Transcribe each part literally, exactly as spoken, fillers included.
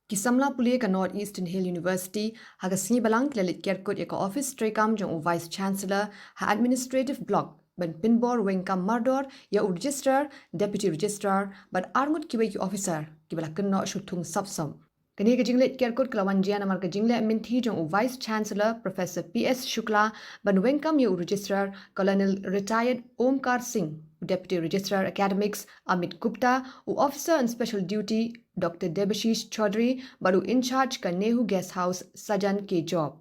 Ki samla pule ka North Eastern Hill University ha ka sngi Balang ki la leit kerkut ïa ka office treikam jong u Vice Chancellor ha Administrative Block ban pynbor weng kam mardor ïa u Registrar, Deputy Registrar bad arngut kiwei ki officer kiba la kynnoh shu thung sop sop. Kane ka jingleit kerkut ka la wan jia namar ka jingleh mynthi jong u Vice Chancellor Professor P S Shukla ban weng kam ïa u Registrar Colonel Retired Omkar Singh, u Deputy Registrar Academics Amit Gupta, u Officer on Special Duty Doctor Debashish Chaudhary bad u In-charge ka NEHU Guest House Sajan K Job.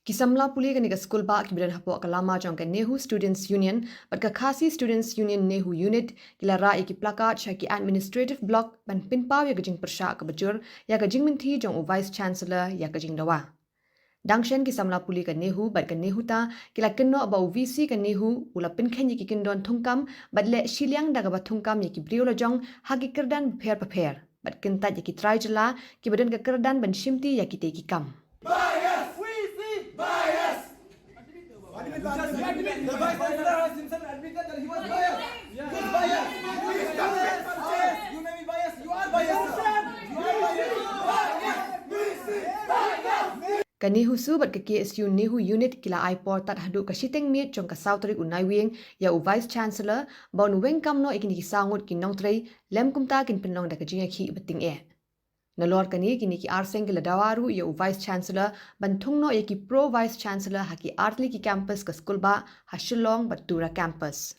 Ki samla pule kane ka skulbah kiba don hapoh ka lama jong ka NEHU Students Union bad ka Khasi Students Union NEHU Unit ki la rah ïa ki placard sha ki Administrative Block ban pynpaw ïa ka jingpyrshah kaba jur ïa ka jingmynthi jong u Vice Chancellor ïa ka jingdawa. Dang shen ki samla pule ka NEHU bad ka NEHUTA ki la kynnoh ba u VC ka NEHU u la pynkheiñ ïa ki kyndon thungkam bad leh shiliang da kaba thungkam ïa ki briew lajong ha ki kyrdan bapher bapher bad kyntait ïa ki trai jylla kiba don ka kyrdan ban shimti ïa kitei ki kam. Bias! We see bias! The Vice Chancellor has himself admitted that he was biased. He is biased. You may be biased. You are biased, sir. You are biased. Bias! We see bias! Ka NEHUSU bad ka KSU NEHU Unit ki la ai por tad haduh ka shiteng miet jong ka saw tarik u Naiwieng ïa u Vice Chancellor ba un weng kam noh ïa kine ki saw ngut ki nongtrei lem kumta kin pynlong da ka jingïakhih ba tyngeh. Nalor kane kine ki ar seng ki la dawa ruh ïa u Vice Chancellor ban thung noh ïa ki Pro Vice Chancellor ha ki artylli ki campus ka skulbah ha Shillong bad Tura Campus.